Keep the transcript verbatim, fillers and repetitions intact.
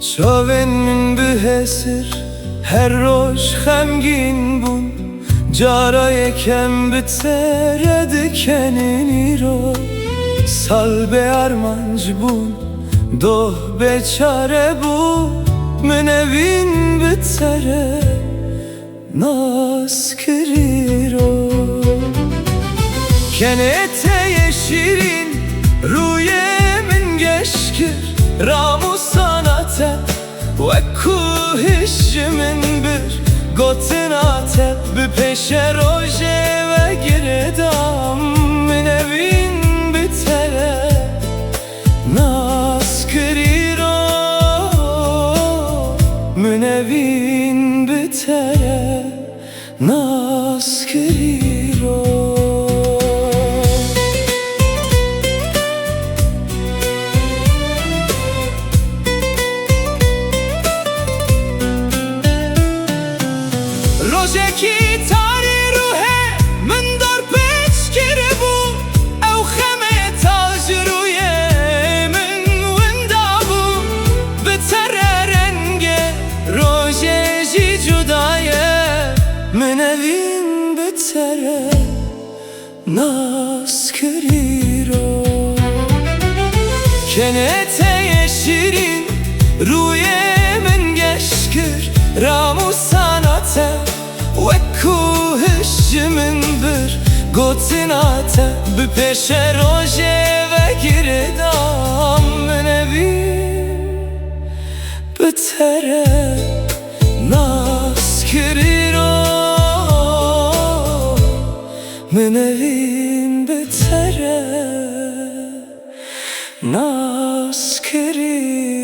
Çavên min bi hesir her roj xemgîn bûn, cara yekem bi te re dikenin îro. Sal bê armanc bûn, doh bê çare bû, min evîn bi te re nas kir îro. Kenê te yê şîrîn rûyê min geş kir, ramûsana te wek ku hişt ji min bir. Gotina te bi pêşe rojê ve girêdam, min evîn bi te re nas kir îro, min evîn bi te re nas kir îro. Rojekî tarî ruhê min dorpêç kiribû, ew xemê ta ji rûyê min winda bû. Bi te re rengê rojê jî cuda ye, min evîn bi te re nas kir îro. Kenê te yê şîrîn rûyê min geş kir, ramûsana te wek ku hişt ji min bir. Gotina te bi pêşe rojê ve girêdam, min evîn bi te re nas kir îro, min evîn bi te re nas kir îro.